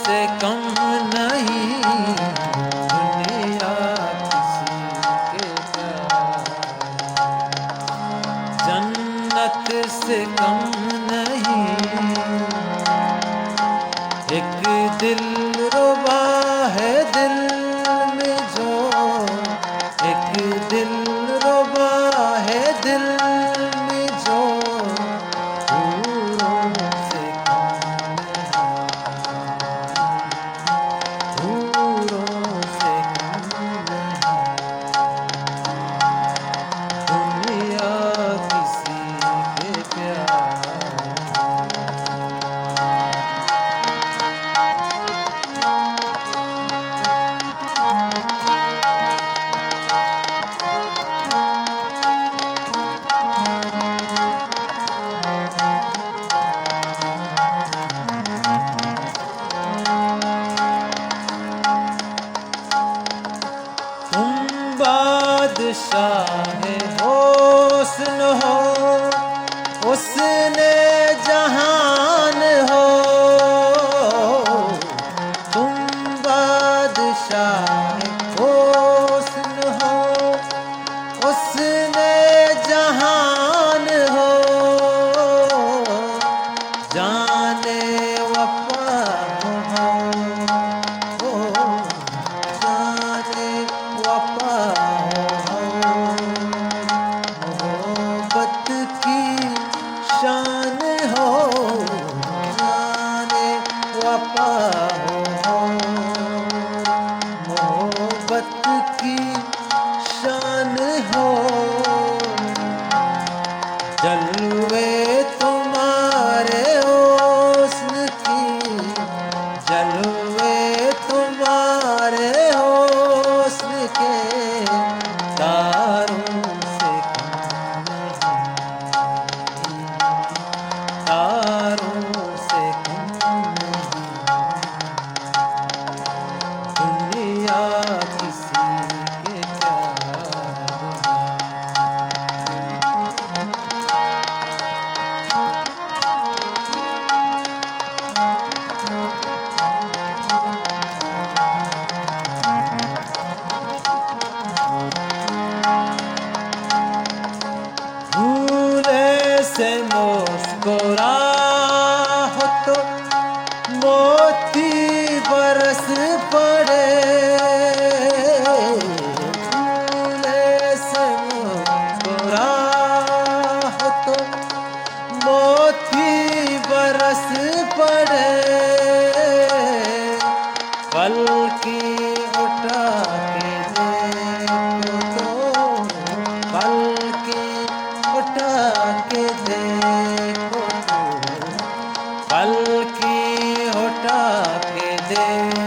سے کم نہیں دنیا کسی کے پیار، جنت سے کم نہیں۔ ایک دل ربا ہے دل میں جو، ایک دل ربا ہے دل میں جو، حوروں سے کم نہیں، حوروں سے کم نہیں، دنیا کسی کے پیار۔ تم بادشاہ حسن ہو، حسن جہان ہو۔ تم بادشاہ حسن ہو، حسن جہان ہو۔ جان وفا ہو، ہو، جان وفا ہو، ہو، محبت کی شان ہو، جان وفا ہو، ہو، محبت کی شان ہو۔ جلوے تمہارے حسن کی، جلوے تمہارے حسن کے، تاروں سے کم نہیں، تاروں سے کم نہیں۔ دنیا کسی کے پیار میں۔ بھولے سے مسکراہو تو موتی برس پڑے، بھولے سے مسکراہو تو موتی برس پڑے۔ پلکیں اٹھا کے دیکھو تو، پلکیں اٹھا کے دیکھو تو، پلکیں اٹھا کے دیکھو۔